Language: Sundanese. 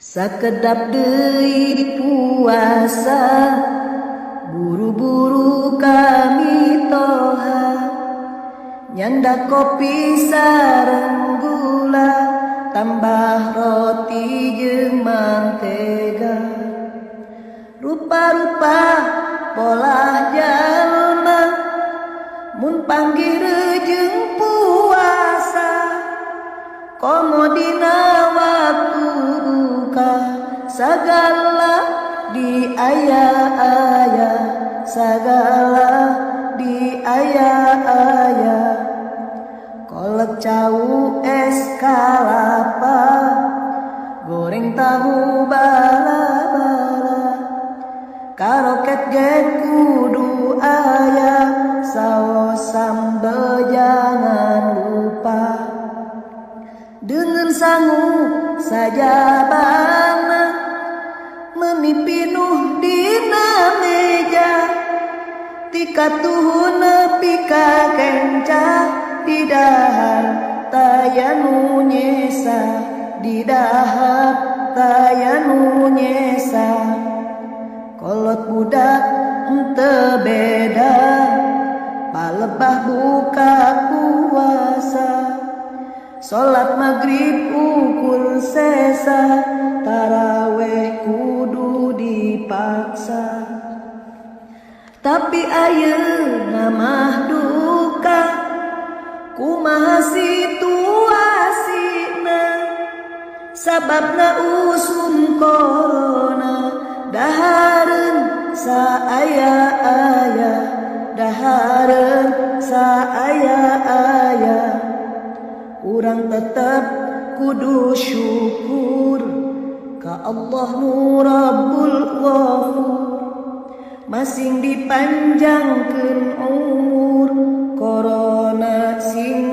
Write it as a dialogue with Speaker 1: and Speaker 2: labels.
Speaker 1: Sakedap deui puasa, buru-buru kami toha, nyandak kopi sareng gula, tambah roti jeung mantega. Rupa-rupa polah jalma mun panggih jeung puasa, komo dina waktu buka, sagala di aya-aya, sagala di aya-aya. Kolak cau, es kalapa, goreng tahu, bala-bala, karoket ge kudu aya, saos sambel jangan lupa. Dengan sangu sajabana meni pinuh dina meja, tika tuhu nepi ka kenca, didahar taya nu nyesa, didahar taya nu nyesa. Kolot budak henteu beda, palebah buka puasa. Salat maghrib ukur sesa, taraweh kudu dipaksa. Tapi ayeuna mah duka, kumaha situasina, sababna usum corona, dahareun saaya-aya, dahareun saaya-aya. Urang tetep kudu syukur ka Allah nu Rabbul Ghafur, masing dipanjangkeun umur, corona sing